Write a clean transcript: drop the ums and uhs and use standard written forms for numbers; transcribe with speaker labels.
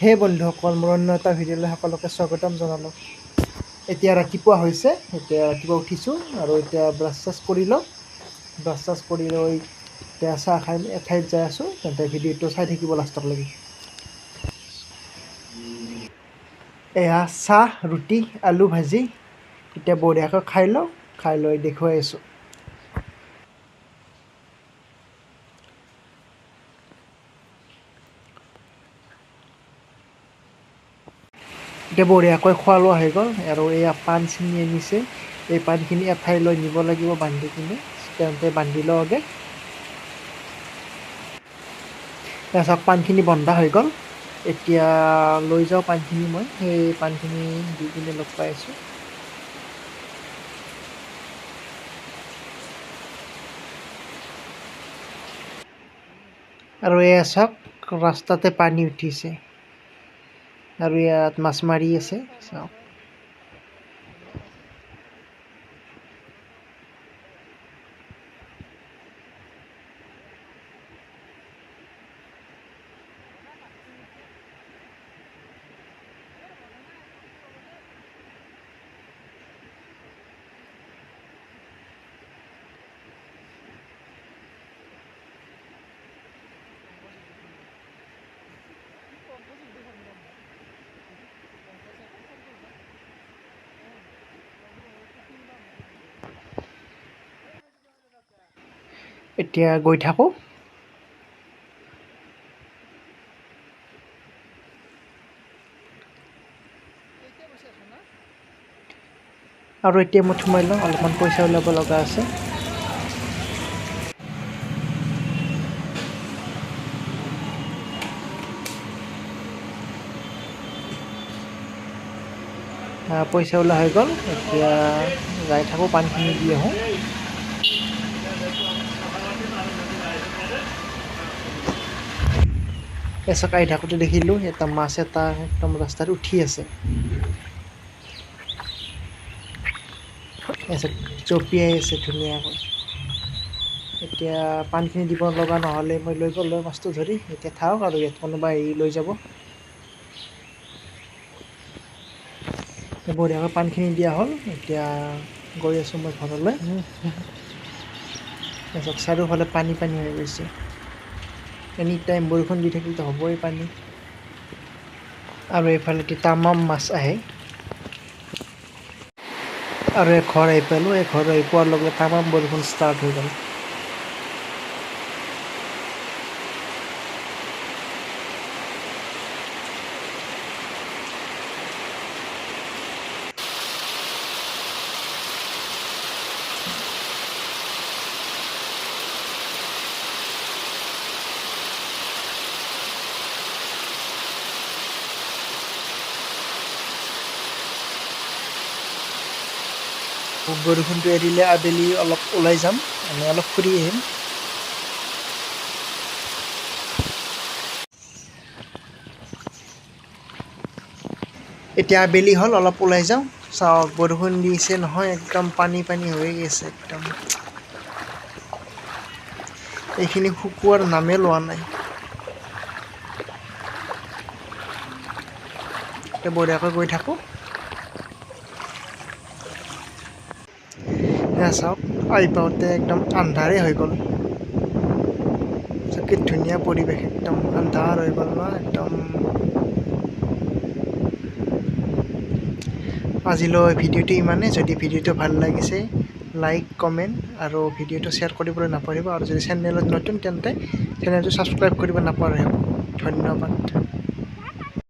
Speaker 1: হে বন্ধুসকল, মোৰ অন্য এটা ভিডিঅ'লৈ সকলোকে স্বাগতম জনালোঁ। এতিয়া ৰাতিপুৱা হৈছে, এতিয়া ৰাতিপুৱা উঠিছোঁ আৰু এতিয়া ব্ৰাছ চাছ কৰি লওঁ। ব্ৰাছ চাছ কৰি লৈ এতিয়া চাহ খাই এঠাইত যাই আছোঁ। তেন্তে ভিডিঅ'টো চাই থাকিব লাষ্টলৈকে। এয়া চাহ, ৰুটি, আলু ভাজি এতিয়া বঢ়িয়াকৈ খাই লওঁ, খাই লৈ দেখুৱাই আছোঁ। এতিয়া বঢ়িয়াকৈ খোৱা লোৱা হৈ গ'ল আৰু এয়া পাণ ছিঙি আনিছে। এই পাণখিনি এঠাইলৈ নিব লাগিব বান্ধি কিনে, তেন্তে বান্ধি লওঁগৈ। চাওক, পাণখিনি বন্ধা হৈ গ'ল। এতিয়া লৈ যাওঁ পাণখিনি, মই সেই পাণখিনি দি কিনে লগ পাই আছোঁ। আৰু এয়া চাওক, ৰাস্তাতে পানী উঠিছে আৰু ইয়াত মাছ মাৰি আছে। চাওক, এতিয়া গৈ থাকোঁ। আৰু এতিয়া মই সোমাই লওঁ, অলপমান পইচা ওলাব লগা আছে। পইচা ওলোৱা হৈ গ'ল, এতিয়া যাই থাকোঁ, পানীখিনি দি আহোঁ। এচক আহি থাকোঁতে দেখিলোঁ এটা মাছ এটা একদম ৰাস্তাত উঠি আছে, এচক জঁপিয়াই আছে ধুনীয়াকৈ। এতিয়া পানীখিনি দিব লগা নহ'লে মই লৈ গ'লো মাছটো ধৰি। এতিয়া থাকক আৰু ইয়াত কোনোবা আহি লৈ যাব। বঢ়িয়াকৈ পানীখিনি দিয়া হ'ল। এতিয়া গৈ আছোঁ মই ঘৰলৈ। এচক চাৰিওফালে পানী পানী হৈ গৈছে। এনি টাইম বৰষুণ দি থাকিলেতো হ'বই পানী। আৰু এইফালে তামাম মাছ আহে। আৰু এই ঘৰ আহি পালোঁ। এই ঘৰ আহি পোৱাৰ লগে লগে তামাম বৰষুণ ষ্টাৰ্ট হৈ গ'ল। বৰষুণটো এৰিলে আবেলি অলপ ওলাই যাম, মানে অলপ ফুৰি আহিম। এতিয়া আবেলি হ'ল, অলপ ওলাই যাওঁ। চাওক, বৰষুণ দিছে নহয়, একদম পানী পানী হৈ গৈছে একদম। এইখিনি শুকোৱাৰ নামেই লোৱা নাই। এতিয়া বঢ়িয়াকৈ গৈ থাকোঁ। চাওক, আহি পাওঁতে একদম আন্ধাৰেই হৈ গ'ল। কি ধুনীয়া পৰিৱেশ, একদম আন্ধাৰ হৈ গ'ল ন একদম। আজিলৈ ভিডিঅ'টো ইমানেই। যদি ভিডিঅ'টো ভাল লাগিছে লাইক, কমেণ্ট আৰু ভিডিঅ'টো শ্বেয়াৰ কৰিবলৈ নাপাহৰিব। আৰু যদি চেনেলত নতুন তেন্তে চেনেলটো ছাবস্ক্ৰাইব কৰিব নাপাহৰিব। ধন্যবাদ।